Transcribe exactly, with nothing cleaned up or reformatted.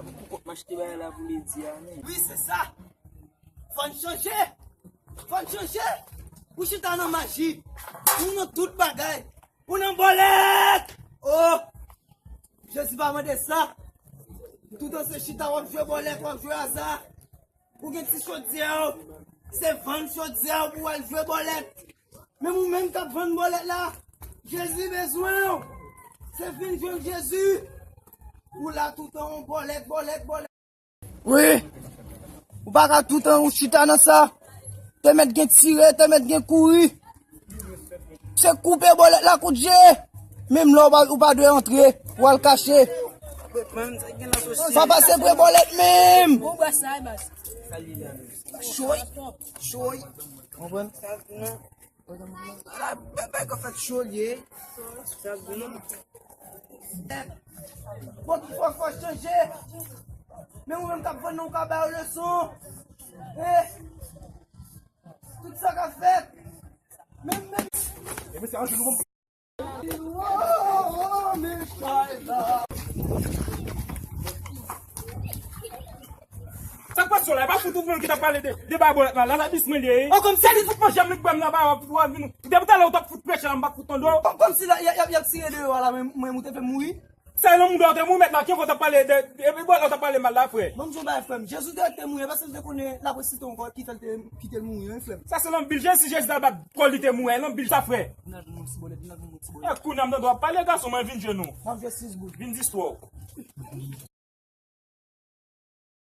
Pou kont m achte bagay la pou Ledi a, men. Wi, se sa. Fò n chanje. Fò n chanje. Ou chita nan maji. Ou nan tout bagay. Ou nan bòlèt. Oh! Jezi pa mande sa. Toutan se chita w ap jwe bòlèt, w ap jwe aza. Ou gen ti chodyè w. Se vann chodyè w pou w al jwe bòlèt. Menm ou menm k ap vann bòlèt la, Jezi bezwen w. Se vin jwenn Jezi. Ou la toutan, on bòlèt, bòlèt, bòlèt. Wi. Ou pa ka toutan ou chita nan sa. Te mèt gen tire, te mèt gen kouri. Se koupe bòlèt la kout je. Menm lè ou pa, ou pa dwe antre, ou al kache. Sa pase pre bòlèt menm. Choy, choy. Konprann? Ala, bay, bay, fè cho l ye. Sa bon. Bon, ki fò, fò chanje. Men ou menm k ap vann nan, ou ka ba yo leson. Eh, tout sa ka fèt. Men, men. E mesye, anjou nou konn. Oh, oh, oh, men chay la. Sa k pase la? E pa fout ou menm ki t ap pale de, de bay bòlèt la. La, la bis mwen li ye. Oh, kòmsi li fout manje m, li k ba m nan ba, w ap, w ap vin. Depi talè ou t ap fout preche la, m pa t fout tande w. Kòm, kòmsi la, y ap, y ap, y ap tire deyò a la, men, men ou te fè mouri. Sa e lanmou dòtè mwen mèt la, ki fò t ap pale de, epi bòlèt la t ap pale mal la, frè. Ban m di w bagay, frè m. Jezi te, te mouri, paske l te konnen l ap resisite ankò, ki fè l te kite l mouri, wi, frè m. Sa se lanmou bil. Jezi, Jezi t al bat kò l, li te mouri, lanmou bil sa, frè. Vin al ban m yon ti bòlèt, vin al ban m yon ti bòlèt. E kounye a m tande w ap pale, gason, mwen vin jwenn ou. M ap jwe sis goud. Vin dis twò.